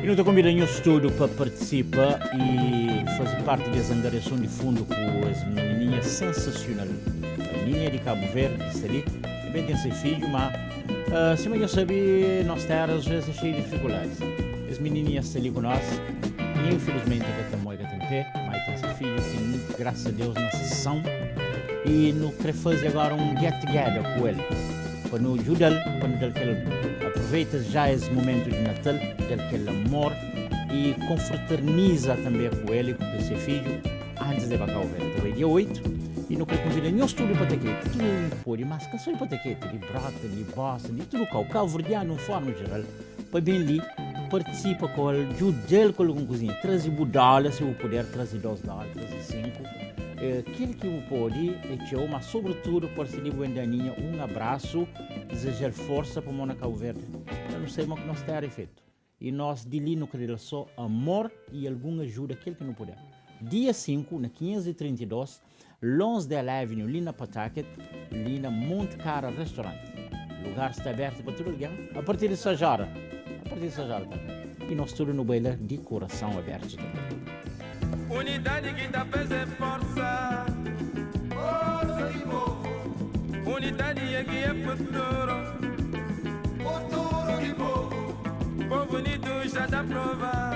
E nu ta konbida nhos tudu pa partisipa y faze parti di es angariason di fundu ku es minininha sensasional. Aninha di Kabu Verdi ki sta li, e ben ten se fidju, ma sima nhos sabe nos tera as ves é xeiu di difikuldadis. Es minininha sta li ku nos, infilismenti ka ten moi, ka ten pe, ma e ten se fidju ki grasas a Deus nase sãu y nu kre faze agora un get together ku el. Pa nu djuda-l, pa nu da-l kel aproveita já es momentu di Natal, da-l kel amor i konfraterniza tanbê ku el i ku se fidju antis di el ba Kabu Verdi. Ta bai dia 8 i nu krê konvida nhos tudu pa Taketi, tudu un ki pode, mas ka sô di pa Taketi, di Brockton, di Boston, di tudu kau, kauverdianu un forma jeral, pa ben li partisipa ku el, djuda-l ku algun kuzinha, traze bu dóla si bu puder, traze dos dóla, traze sinku. Kel ki bu pode é txeu, ma sobretudu parse li bu ben da Aninha un abrasu, dizeja-l forsa pamó na Kabu Verdi nós nu sabe ma ku nos téra é fetu i nós di li nu kre da-l só amor i algun ajuda kel ki nu puder. Dia 5, na 532 Lonsdale Avenue li na Pawtucket, li na Monte Cara Restaurant. Lugar sta abertu pa tudu algen a partir di 6 ora, a partir di 6 ora ta abertu. I nos tudu nu bai la di kurason abertu tanbe. Unidadi ki ta faze forsa. Forsa di povu. Unidadi é ki é futuro. Futuro di povu. Povu unidu já da prova.